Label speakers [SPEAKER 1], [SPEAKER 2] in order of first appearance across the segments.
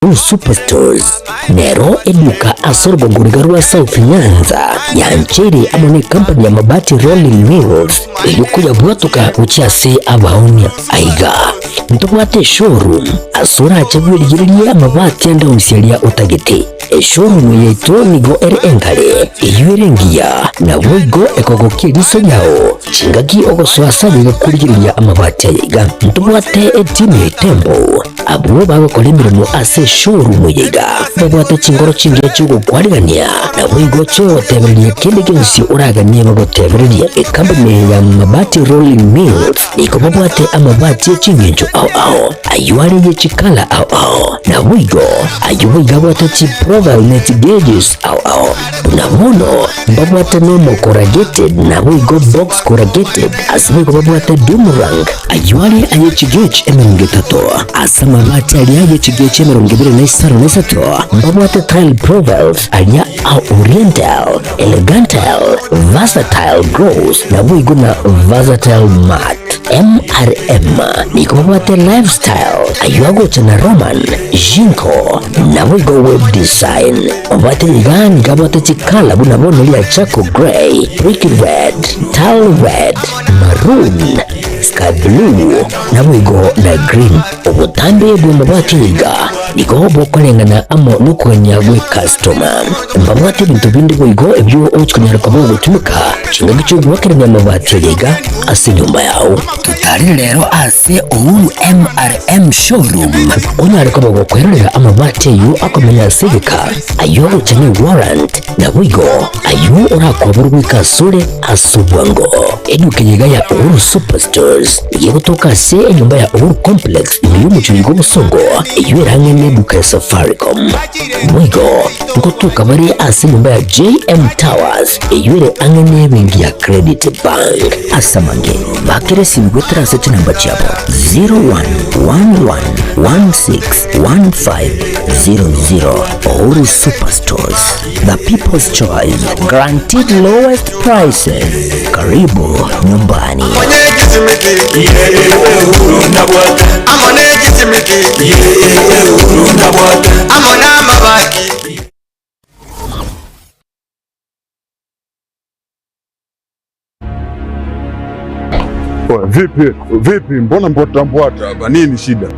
[SPEAKER 1] Uhuru Superstores nero eduka ase orogongo riga rwa South Nyanza yancheire amo ne company ya Mabati Rolling Mills eyio koyabwatoka gochia ase abaonia. Aiga ntobwate eshowroom ase orache bwerigererie amabati ande onsi aria otagete. Eshowroom yaito nigo ere engare, eyio ere engiya, naboigo ekogokia eriso riao chingaki ogosoa ase ayaiga korigereria amabati ayaiga. Ntobwate etimu ya Itembo Abwo bagokora emeremo ase eshowroom eye iga babwate chingoro chingiya chi'ogokwarigania, naboigo chi'ogotebereria kende gionsi oraganie bagotebererie. Ekampuni eye ya Mabati Rolling Mills nigo babwate amabati e chingencho ao ao, ayio are ye chikala ao ao, naboigo ayio boigo abwate chiprofile ne chigauges ao ao. Buna bono mbabwate normal corrugated naboigo box corrugated, ase boigo babwate doom rank, ayio are aye chigauge 30, ase amabati aria aye chigauge 23 mbabwate tile profiles aria a oriental, elegantal, versatile gloss naboigo na versatile matte. MRM nigo babwate lifestyle, ayio agocha na Roman, Jinko, naboigo web design. Obwate iga nigo abwate chikala buna bono ria charcoal grey, brick red, tile red, maroon, sky blue, naboigo na green. Obotambe bw'amabati iga nigo bokoreng'ana amo nokogania gw'ecustoma. Mbabwate ebinto binde boigo ebio ogochi konyara koba ogotumeka chingaki chi'ogoakerania amabati aya iga ase enyomba yao. Totarire rero ase Uhuru MRM Showroom onyare koba gokwerorera amabati ayio akomenya ase egeka, ayio agocha ne warrant, naboigo ayio orakoborwe goika asore ase obwango. Eduka eye iga ya Uhuru Superstores nigo egotoka ase enyomba ya Uhuru Complex ime y'omochie oiga obosongo, eyio ere ang'e neduka ya Safaricom. Boigo ngotoka bare ase enyomba ya JM Towers eyio ere ang'e nebenki ya Credit Bank. Ase amange, bakera esimi goetera ase chinamba chiabo 0111161500. Uhuru Superstores, the people's choice, guaranteed lowest prices. Karibu nyumbani.
[SPEAKER 2] Oya, vipi vipi, mbona mbwata mbwata hapa? Nini shida?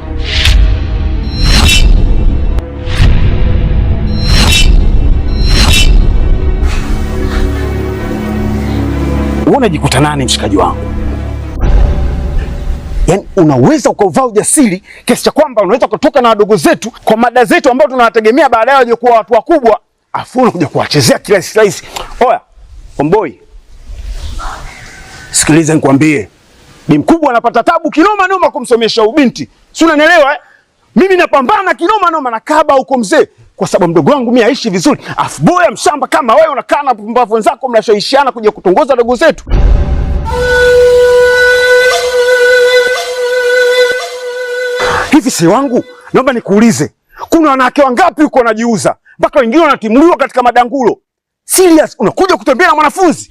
[SPEAKER 3] Wewe unajikuta nani mshikaji wangu? Yaani unaweza ukauvaa ujasiri kiasi cha kwamba unaweza kutoka na wadogo zetu kwa mada zetu ambao tunawategemea baadaye waje kuwa watu wakubwa, afu unakuja kuwachezea kirahisi rahisi. Oya, omboi, sikiliza nikwambie, bi mkubwa anapata tabu kinoma noma kumsomesha ubinti, si unanielewa eh? Mimi napambana kinoma noma na kaba huko mzee, kwa sababu mdogo wangu mimi aishi vizuri, afu boya mshamba kama wewe unakaa na pumbavu wenzako mnashawishiana kuja kutongoza dogo zetu. Hivi si wangu, naomba nikuulize, kuna wanawake wangapi huko wanajiuza mpaka wengine wanatimuliwa katika madangulo? Serious, unakuja kutembea na mwanafunzi?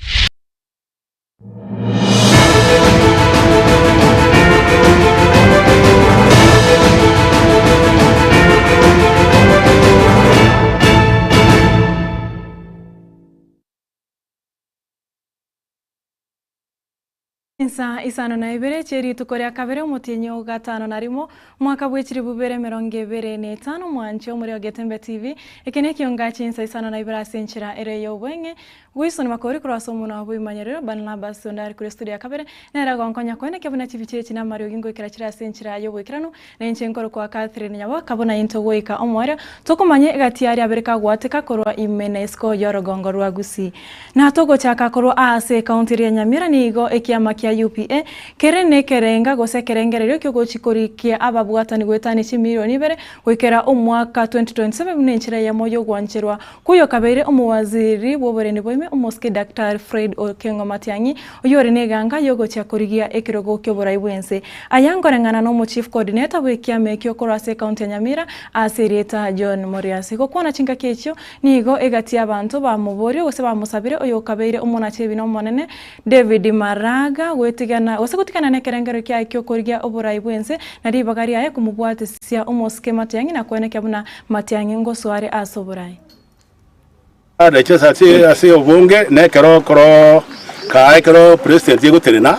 [SPEAKER 4] Chinsa isano na ibere chie rituko ria kabere omotienyi o gatano na rimo omwaka bwe chilifu bibere emerongo ebere na etano mwanche omore o Getembe TV eke nekionga chinsa isano na ibere ase enchera ere y'obweng'e Wilson Makori korwa ase omonwa bw'imanyerero Barnabas onde are korwa estudio ya kabere nere agonkonya koenekia buna chibicha echi namariogi ngoikera chire ase enchera y'oboikeranu na inche nkorokwa Catherine Nyaboka buna intwe goika omoerio tokomanya egati aria abere kagwateka korwa ime na isiko y'orogongo rwa Gusii. Na togochaka korwa aase ekaunti eria ya Nyamira nigo ekiama kia UPA kere nekerenga gose ekerengererio kiogochi korikia ababwatani goetania chimilioni ibere goikera omwaka 2027 buna enchera eyemo yogwancherwa Koyo kabeire omowaziri bw'oborendi bwaime, omosike Daktari Fred Okengo Matiang'i, oyio ore neganga y'ogochia korigia ekerogo ki'oborai bw'ense. Aya nkoreng'ana n'omochief coordinator bw'ekiama ekio korwa ase ekaunti ya Nyamira ase erieta John Moriasi. Gokwana chingaki echio nigo egati y'abanto bamoborie gose bamosabire oyo okabeire omonachi ebina omonene David Maraga goetania. gwetigana gose gotigana nekerengero kiaye kiokorigia oborai bwense na ribaga riaye komobwatisia omosike Matiang'i na koenekia buna Matiang'i ngosoa are ase oborai.
[SPEAKER 5] Nache ase ase obonge, na ekero okoro kaa ekero president egotenena,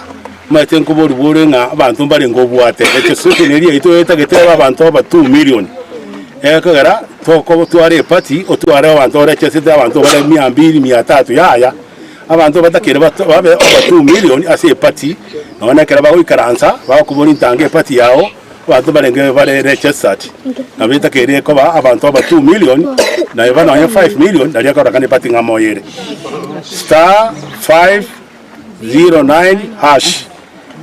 [SPEAKER 5] omanyete nkoborigwa ore ng'a abanto mbarenge obwate. Ekesese neri yaito etagete ebe abanto aba two million, ekogera tokotwara eparty otware abanto orechesete abanto bare mia mbili, mia tatu yaya. Abanto batakere babe over two million ase eparty, nonya na ekero bagoikaransa bagokoboria ntange eparty yao, abanto barenge bare registered, nabo etakeire koba abanto over two million, na eba nonya five million nario ekororekana eparty ng'a moyo ere. Star 509 hash,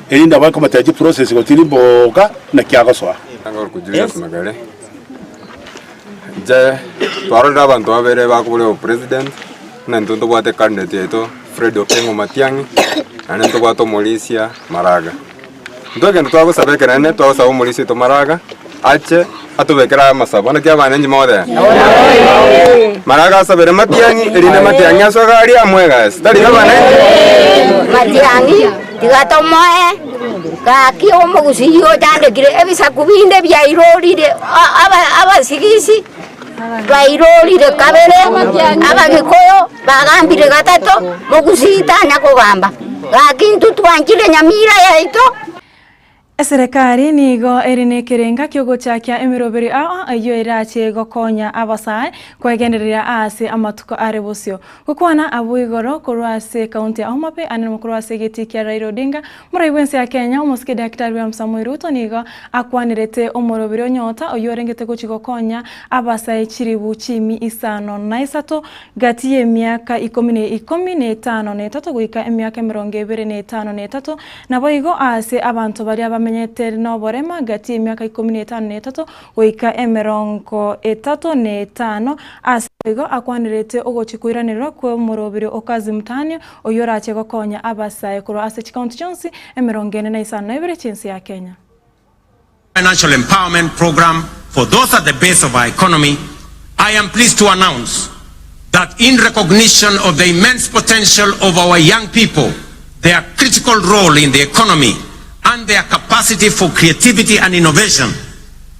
[SPEAKER 5] erinde nabo ekomotebi chiprocess gotiri mboka naki agosoa.
[SPEAKER 6] Korokwa Julius Magare, inche twarorire abanto babere bakoboria obopresident, buna intwe ntobwate ecandidate yaito Fred Okengo Matiang'i, naende ntobwate omorisia Maraga. Intwe egento twagosaba ekenene, twagosaba omorisia oito Maraga, ache atobekere amasabo, naki abanenchi mogoteba? Maraga asabere Matiang'i, erinde Matiang'i asoe iga aria amoe egasi, tari igo abanenchi?
[SPEAKER 7] Matiang'i tiga tomoe gaki omogusii ochandekire ebisaku binde biairorire abasigisi bairorire kabere, abagikuyu bagambire gatato, mogusii tanya kogamba. Gaki intwe twanchire nyamira yaito.
[SPEAKER 4] Eserekari nigo ere nekerenga kiogochakia emeroberi ao eyio erache gokonya abasae kwegendereria aase amatuko are bosio. Gokwana abwo igoro korwa ase ekaunti ya Homa Bay ande korwa ase egetii kia Raila Odinga, morai bwense ya Kenya omosike Daktari William Samoei Ruto nigo akwanerete omoroberi o Nyota oyio orengete gochia gokonya abasae chiribu chimi isano na isato gati y'emiaka ikomi na ikomi na etano na etato goika emiaka emerongo ebere na etano na etato Naboigo aase abanto baria bamenyete noborema gati y'emiaka ikomi na etano na etato goika emerongo etato na etano, ase igo akwanerete ogochia koiranerwa kw'omorobiri o Kazi Mtaani, oyio orache gokonya abasae korwa ase chikaunti chionsi emerongo ene na isano na ibere chi'ense ya Kenya.
[SPEAKER 8] Financial Empowerment Programme for those at the base of our economy, I am pleased to announce that in recognition of the immense potential of our young people, their critical role in the economy, and their capacity for creativity and innovation,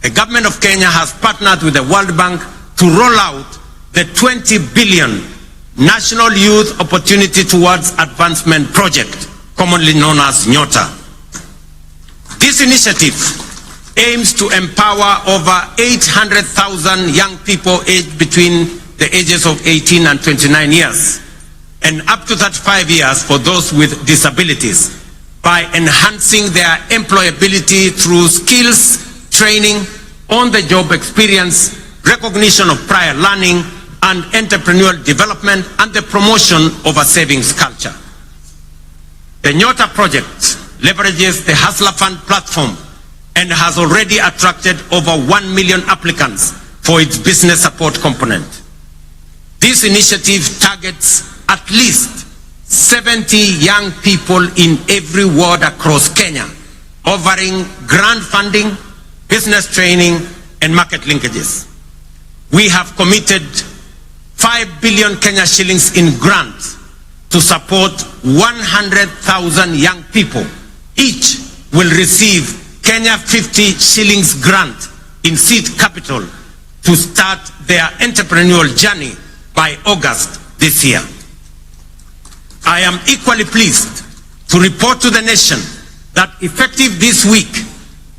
[SPEAKER 8] the government of Kenya has partnered with the World Bank to roll out the 20 billion National Youth Opportunity Towards Advancement Project, commonly known as NYOTA. This initiative aims to empower over 800,000 young people aged between the ages of 18 and 29 years and up to 35 years for those with disabilities by enhancing their employability through skills training, on-the-job experience, recognition of prior learning, and entrepreneurial development, and the promotion of a savings culture. The Nyota project leverages the Hustler Fund platform and has already attracted over 1 million applicants for its business support component. This initiative targets at least 70 young people in every ward across Kenya, offering grant funding, business training, and market linkages. We have committed 5 billion Kenya shillings in grants to support 100,000 young people. Each will receive Kenya 50 shillings grant in seed capital to start their entrepreneurial journey by August this year. I am equally pleased to report to the nation that effective this week,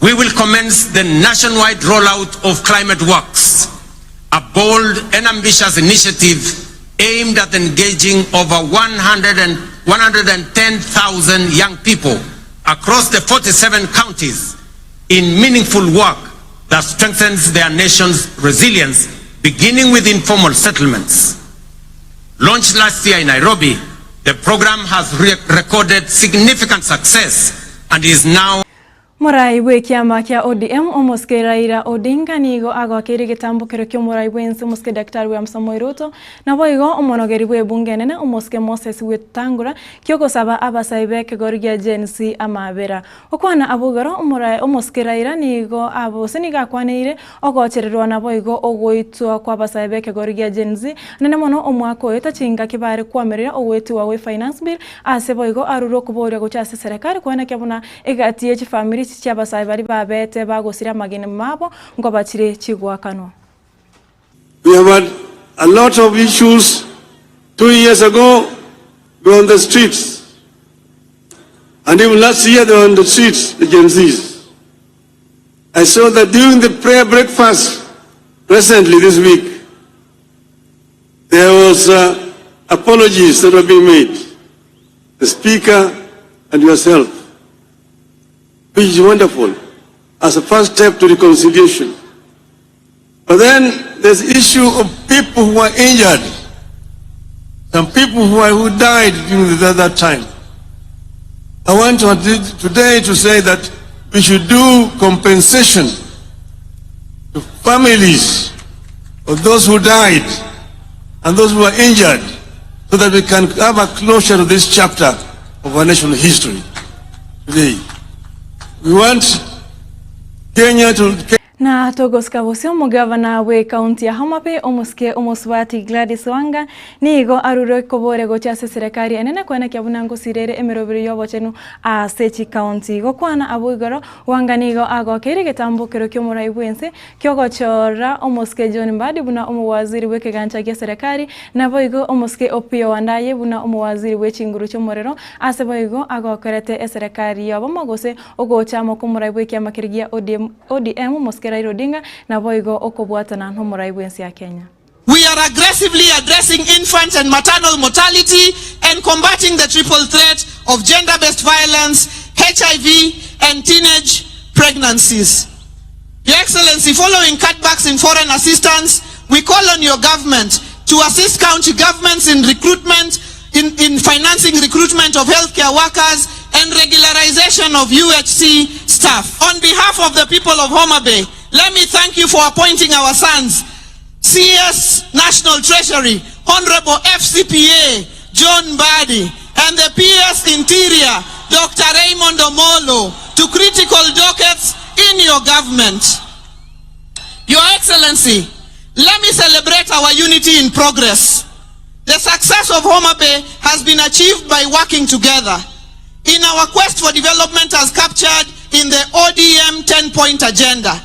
[SPEAKER 8] we will commence the nationwide rollout of Climate Works, a bold and ambitious initiative aimed at engaging over 100 and 110,000 young people across the 47 counties in meaningful work that strengthens their nation's resilience, beginning with informal settlements. Launched last year in Nairobi, the program has re recorded significant success and is now.
[SPEAKER 4] Morai bw'ekiama kia ODM, Omosike Raila Odinga nigo agoakeire egetambokero ki'omorai bw'ense Omosike Daktari William Samoei Ruto, naboigo omonogeri bw'ebunge enene Omosike Moses Wetangula ki'ogosaba abasae b'ekegori gia Gen Z amaabera. Gokwana abwo igoro, omorai Omosike Raila nigo gose nigo akwaneire ogochererwa naboigo ogoitwa kw'abasae b'ekegori gia Gen Z anene mono omwaka oyo tachingaki bare koamerera ogoetigwa gwe Finance Bill ase boigo arure okoboria gocha ase eserekari koenekia buna Egati ye chifamiri echi chi'abasae baria babete bagosira amagena mabo nkobachire chigoakanwa.
[SPEAKER 9] We have had a lot of issues, 2 years ago they were on the streets and even last year they were on the streets, the Gen Zs. I saw that during the prayer breakfast recently this week, there was apologies that were being made, the speaker and yourself, which is wonderful as a first step to reconciliation. But then there's the issue of people who are injured, some people who died during that time. I want to today to say that we should do compensation to families of those who died and those who were injured so that we can have a closure to this chapter of our national history today. We want Kenya to
[SPEAKER 4] Na togosika bosio omogavana bwe county ya Homa Bay omosike omosubati Gladys Wanga nigo arure kobore gochia ase serikali enene koenekia buna ngosirere emeroberi y'obochenu ase chikaunti. Gokwana abwo igoro Wanga nigo agokeire egetambokero ki'omorai bw'ense kiogochora omosike John Mbadi buna omowaziri bw'ekegancha gia serikali naboigo omosike Opiyo Wandayi buna omowaziri bw'echinguru chi'omorero ase boigo agokerete eserekari y'obomo gose ogocha amo kw'omorai bw'ekiama keria gia ODM ODM omosike Raila Odinga naboigo okobwatana n'omorai bw'ense ya Kenya.
[SPEAKER 10] We are aggressively addressing infant and maternal mortality and combating the triple threat of gender-based violence, HIV and teenage pregnancies. Your Excellency, following cutbacks in foreign assistance, we call on your government to assist county governments in recruitment, in financing recruitment of healthcare workers and regularization of UHC staff. On behalf of the people of Homa Bay, let me thank you for appointing our sons, CS National Treasury, Honorable FCPA John Mbadi, and the PS Interior, Dr. Raymond Omolo, to critical dockets in your government. Your Excellency, let me celebrate our unity in progress. The success of Homa Bay has been achieved by working together in our quest for development as captured in the ODM 10-point agenda.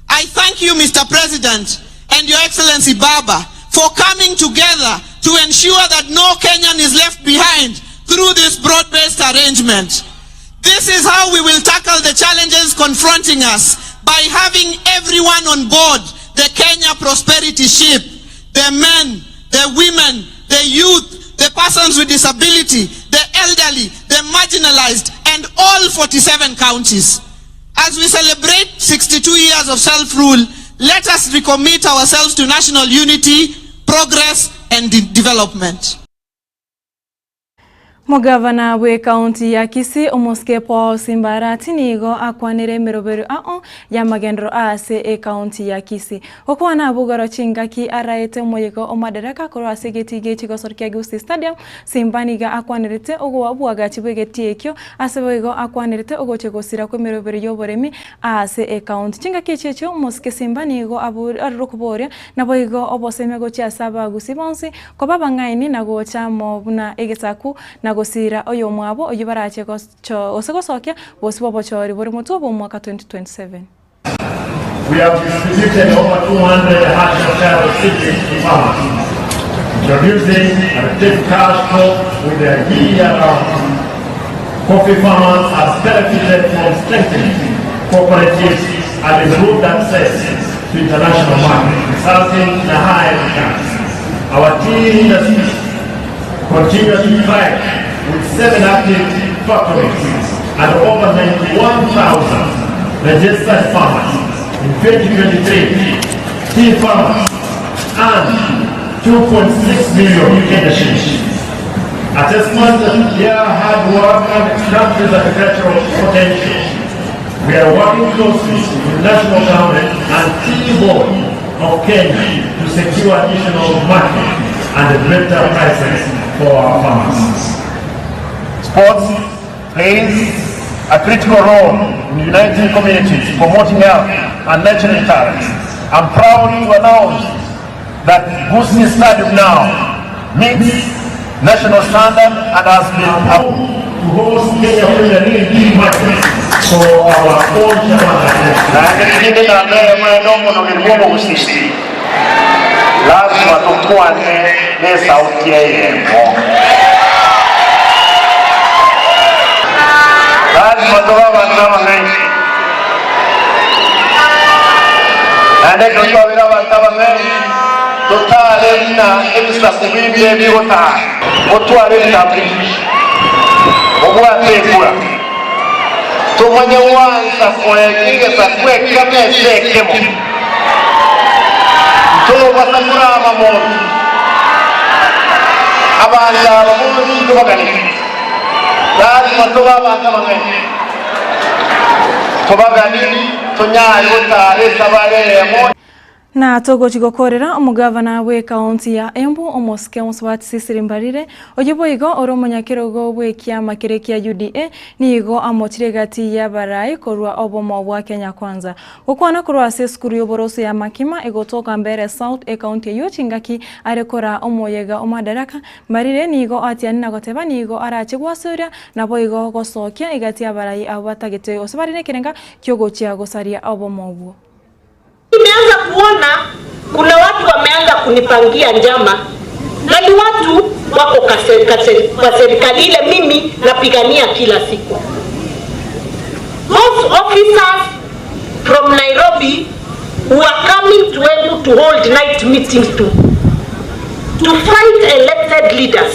[SPEAKER 10] I thank you, Mr. President, and Your Excellency Baba, for coming together to ensure that no Kenyan is left behind through this broad-based arrangement. This is how we will tackle the challenges confronting us by having everyone on board the Kenya Prosperity Ship, the men, the women, the youth, the persons with disability, the elderly, the marginalized, and all 47 counties. As we celebrate 62 years of self-rule, let us recommit ourselves to national unity, progress, and development.
[SPEAKER 4] Mogavana bw'ekaunti ya Kisii omosike Paul Simba Arati nigo akwanire emerobero ao y'amagenderero ase ekaunti ya Kisii. Gokwana abwo chingaki araete omoyega omadaraka korwa ase egetii gie chigosori kia Gusii Stadium, Simba nigo akwanerete obwagachi bw'egetii ekio ase boigo akwanerete ogochia gosira kw'emerobero y'oboremi ase ekaunti. Chingaki echio echio omosike Simba nigo arure okoboria naboigo obosemia gochia ase abagusii bonsi koba bang'aini na gocha amo buna egesaku na gosira oyomwabo oyio barache gose gosokia bosi bw'obochori bore motwe bw'omwaka 2027.
[SPEAKER 11] We have distributed over 200 hectares of seedlings to farmers, introducing a rotated cash crop with a year-round. Coffee farmers have benefited from strengthening cooperatives and improved access to international markets, resulting in a high returns. Our tea industry continues to thrive with seven active factories and over 91,000 registered farmers. In 2023, tea farmers earned 2.6 million Kenya shillings. A testament to their hard work and the country's agricultural potential. We are working closely with national government and Tea Board of Kenya to secure additional market and better prices for our farmers.
[SPEAKER 12] Sports plays a critical role in uniting communities, promoting health, and nurturing talent. I'm proud to announce that Gusii Stadium now meets national standard and has been
[SPEAKER 11] approved to host Kenya Premier League matches for our own Shabana FC.
[SPEAKER 12] Naende rinde namba eyemo ende omonogeri bw'omogusii, lasima tokwane nesauti eyemo. Lasima tobe abanto abang'aini. Naende ekero twabeire abanto abang'aini, totare buna ebisaku binde bigotara. Motware ebitambulisho, mobwate ekura, tomanye gwansa koegia egesaku ekemo ase ekemo. Ntobasa korama monto, abanto aba bonsi ntobaganeti. Lasima tobe abanto abang'aini, tobagani tonyare gotara esabari eyemo.
[SPEAKER 4] Na togochi gokorera omogavana bw'ekaunti ya Embu, omosike omosubati Cecily Mbarire, oyio boigo ore omonyakerogo bw'ekiama keria kia UDA, nigo amochire egati y'abarai korwa obomo bwa Kenya Kwanza. Gokwana korwa ase esukuru y'oboroso ya Makima egotoka Mbeere South ekaunti eyio chingaki are koraa omoyega o Madaraka, Mbarire nigo atianire na goteba nigo arache gwasoria naboigo gosokia egati y'abarai abwo batagete gose bare nekerenga kiogochia gosaria obomo obwo.
[SPEAKER 13] Nimeanza kuona kuna watu wameanza kunipangia njama na ni watu wako kwa serikali ile mimi napigania kila siku. Those officers from Nairobi who are coming to Embu to hold night meetings to fight elected leaders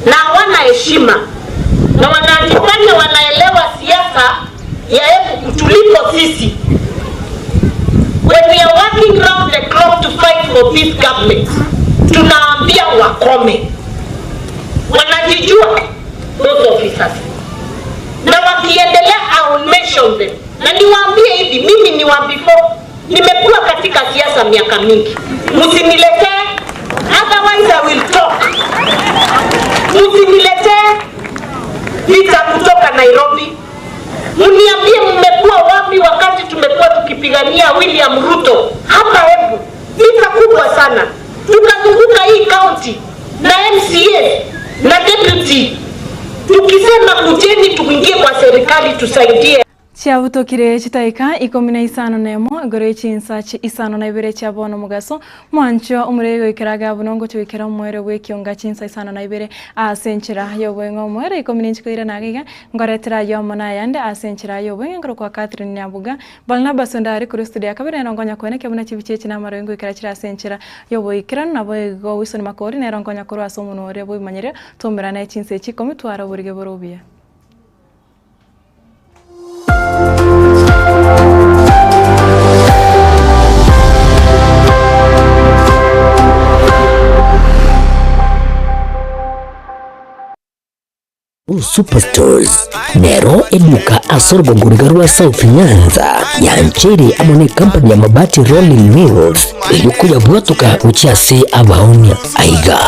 [SPEAKER 13] na hawana heshima na wanajifanya wanaelewa siasa ya Embu kutuliko sisi. When we are working round the clock to fight for this government, tunaambia wakome. Wanajijua those officers, na wakiendelea I will mention them. Na niwaambie hivi, mimi ni wa before, nimekuwa katika siasa miaka mingi, msiniletee, otherwise I will talk. Msiniletee vita kutoka Nairobi. Mniambie mmekuwa wapi wakati tumekuwa tukipigania William Ruto hapa Embu, vita kubwa sana, tukazunguka hii county na MCA na deputy tukisema kujeni tuingie kwa serikali tusaidie.
[SPEAKER 4] Chiabutokire chitaika ikomi na isano na emo igoro ye chinsa isano na ibere chia bono mogaso mwancho omoreri goikera iga buna ongochia goikera omoerio bw'ekionga chinsa isano na ibere ase enchera y'oboing'a omoerio ikomi na inche koirana iga iga ngoretera ayio amo na ayande ase enchera y'oboing'a nkoro kwa Catherine Nyabuga Barnabas onde are korwa estudio ya kabere nero nkonya koenekia buna chibicha echi namarwa ngoikera chire ase enchera y'oboikeranu naboigo Wilson Makori nero nkonya korwa ase omonwa oria bw'ebimanyerio toumerane chinsa echi ikomi tware oborige bore obuya.
[SPEAKER 1] Superstores nero eduka ase orogongo riga rwa South Nyanza yancheire amo ne company ya Mabati Rolling Mills eyio koyabwatoka gochia ase abaonia. Aiga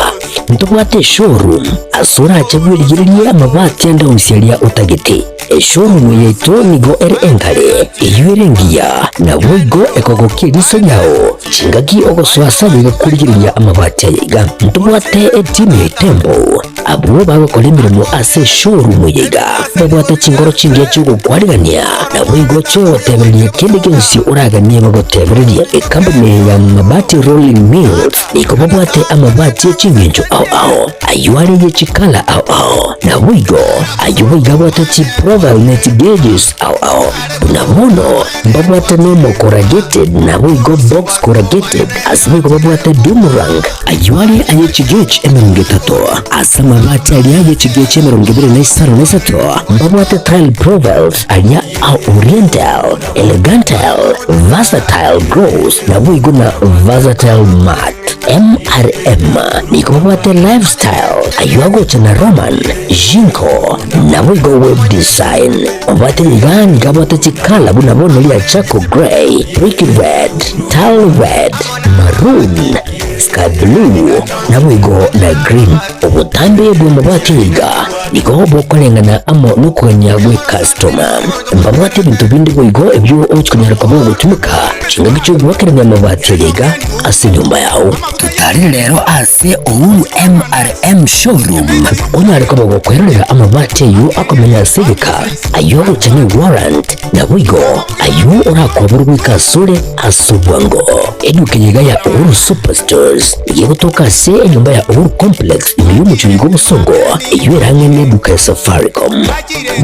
[SPEAKER 1] ntobwate eshowroom ase orache bwerigererie amabati ande onsi aria otagete. Eshowroom yaito nigo ere enkare, eyio ere engiya, naboigo ekogokia eriso riao chingaki ogosoa ase aye gokorigereria amabati aya iga. Ntobwate etimu ya Itembo Abwo bagokora emeremo ase eshowroom eye iga babwate chingoro chingiya chi'ogokwarigania, naboigo chi'ogotebereria kende gionsi oraganie bagotebererie. Ekampuni eye ya Mabati Rolling Mills nigo babwate amabati e chingencho ao ao, ayio are ye chikala ao ao, naboigo ayio boigo abwate chiprofile ne chigauges ao ao. Buna bono mbabwate normal corrugated naboigo box corrugated, ase boigo babwate doomerang, Ayio are aye chigech emerongo etato, ase amabati aria aye chigech emerongo ebere na isano na isato, mbabwate tile profiles aria a oriental, elegantal, versatile gross, naboigo na versatile matte. MRM nigo babwate Lifestyle ayio agocha na Roman, Jinko naboigo Web Design. Obwate iga nigo abwate chikala buna bono ria charcoal grey, brick red, tile red, maroon, sky blue naboigo na green. Obotambe bw'amabati iga nigo bokoreng'ana amo nokogania gw'ecustoma. Mbabwate ebinto binde boigo ebio ogochi konyara koba ogotumeka chingaki chi'ogoakerania amabati aya iga ase enyomba yao. Totarire rero ase Uhuru MRM Showroom onyare koba gokwerorera amabati ayio akomenya ase egeka, ayio ogocha ne warrant, naboigo ayio orakoborwe goika asore ase obwango. Eduka eye iga ya Uhuru Superstores nigo egotoka ase enyomba ya Uhuru Complex ime y'omochie oyo bw'obosongo eyio erang'e neduka ya Safaricom.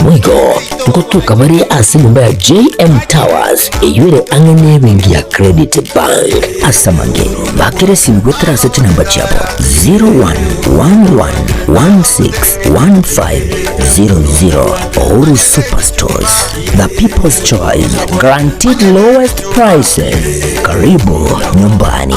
[SPEAKER 1] Boigo ngotoka bare ase enyomba ya JM Towers eyio ere ang'e nebenki ya Credit Bank. Ase amange, bakera esimi goetera ase chinamba chiabo 0111161500. Uhuru Superstores, the people's choice, guaranteed lowest prices. Karibu nyumbani.